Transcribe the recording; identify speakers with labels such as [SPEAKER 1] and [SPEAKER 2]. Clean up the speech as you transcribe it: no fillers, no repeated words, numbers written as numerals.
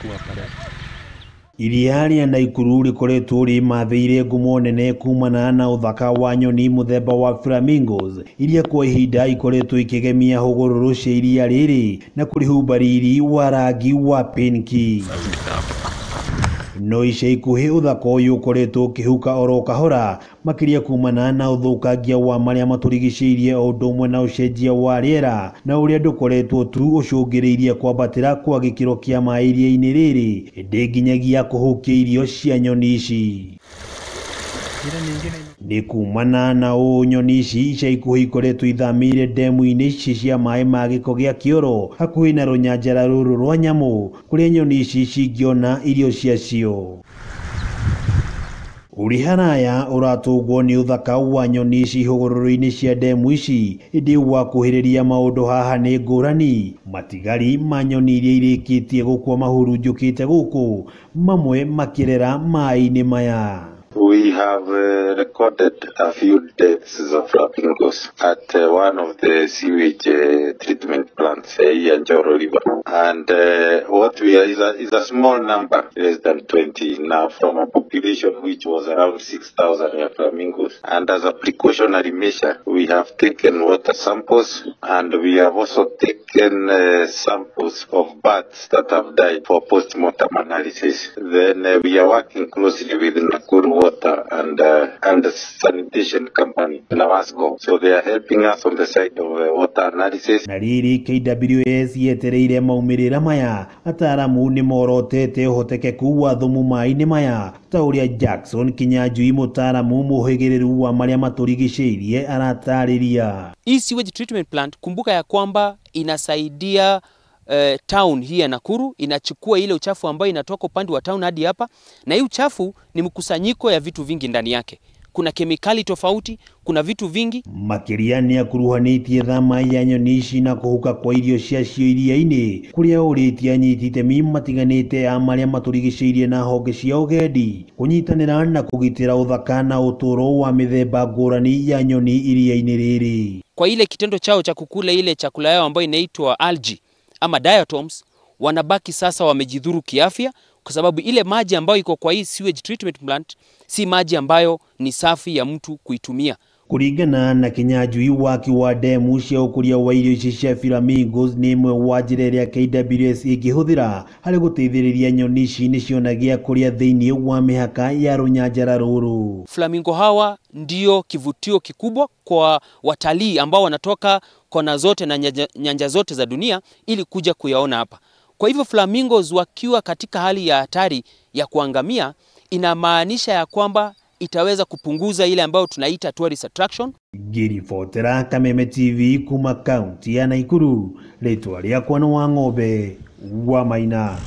[SPEAKER 1] Kuwa.
[SPEAKER 2] Iria rĩa Naikuru rĩkoretwo rĩmathĩire ngumo nene kumana na ũthaka wa nyoni mũthemba wa flamingos iria kwa ihinda ikoretwo ikĩgemia hũgũrũrũ cia iria rĩrĩ na kũrĩhumba riri wa rangi wa pinki. No ica ikuhĩ ũthaka ũyũ ũkoretwo ũkĩhuka oro kahora makĩria kumana na ũthũkangia wa marĩa matũrigicĩirie o ũndũ ũmwe na ũcenjia wa rĩera na ũrĩa ndũkoretwo tu ũcũngĩrĩirie kwambatĩra kwa gĩkĩro kĩa maĩ iria-inĩ rĩrĩ ĩndĩ nginyagia kũhukia irio cia nyoni ici. Nĩ kumana na ũũ nyoni ici ica ikuhĩ ikoretwo ithamĩire ndemu-inĩ ici cia maĩ ma gĩko gĩa kĩoro hakuhĩ na rũnyanjara rũrũ rwa nyamũ kũrĩa nyoni ici cingĩona irio ciacio. Ũrĩ haraya ũratũngwo nĩ ũthaka wa nyoni ici hũgũrũrũ-inĩ cia ndemu ici ĩndĩ wakuhĩrĩria maũndũ haha nĩ ngũrani. Matigari ma nyoni iria irĩkĩtie gũkua mahurunjũkĩte gũkũ mamwe makĩrera maĩ-inĩ maya.
[SPEAKER 3] We have recorded a few deaths of flamingos at one of the sewage treatment plants here in Njoro River. And what we are is a small number, less than 20 now, from a population which was around 6,000 flamingos. And as a precautionary measure, we have taken water samples, and we have also taken samples of birds that have died for post-mortem analysis. Then we are working closely with Nakuru Water and the sanitation company, Nawasco. So they are helping us on the side of water analysis.
[SPEAKER 2] Na riri KWS yetereire maumĩrĩra maya ataramu nĩ morotete ũhotekeku wa thumu maĩ-inĩ maya ta ũrĩa Jackson Kinyanjui mũtaramu mũhĩgĩrĩru wa marĩa matũrigicĩirie aratarĩria.
[SPEAKER 4] Hii sewage treatment plant, kumbuka ya kwamba inasaidia town hii ya Nakuru, inachukua ile uchafu ambayo inatoka upande wa town hadi hapa, na hii uchafu ni mkusanyiko ya vitu vingi ndani yake. Kuna kemikali tofauti, kuna vitu vingi.
[SPEAKER 2] Makĩria nĩ akuruhanĩtie thama ya nyoni ici na kũhuka kwa irio ciacio iria-inĩ kũrĩa ũrĩtie anyiti itemi matiganĩte ya marĩa matũrigicĩirie na honge cia ũgendi kũnyitanĩra na kũgitĩra ũthaka na ũtũũro wa mĩthemba ngũrani ya nyoni iria-inĩ rĩrĩ.
[SPEAKER 4] Kwa ile kitendo chao cha kukula ile chakula yao ambayo inaitwa algae ama diatoms, wanabaki sasa wamejidhuru kiafya kwa sababu ile maji ambayo iko kwa hii sewage treatment plant si maji ambayo ni safi ya mtu kuitumia.
[SPEAKER 2] Kũringana na Kinyanjui waki wa ndemu cia ũkũria wa irio ici cia flamingos nĩ ĩmwe wa njĩra ĩrĩa KWS ĩngĩhũthĩra harĩ gũteithĩrĩria nyoni ici nĩcionagia kũrĩa thĩinĩ wa mĩhaka ya rũnyanjara rũrũ.
[SPEAKER 4] Flamingo hawa ndio kivutio kikubwa kwa watalii ambao wanatoka kona zote na nyanja zote za dunia ili kuja kuyaona hapa. Kwa hivyo flamingos wakiwa katika hali ya hatari ya kuangamia, inamaanisha ya kwamba itaweza kupunguza ile ambayo tunaita tourist attraction.
[SPEAKER 2] Ngĩribotera Kameme TV kuma kaunti ya Naikuru, rĩtwa rĩakwa nĩ Wang'ombe wa Maina.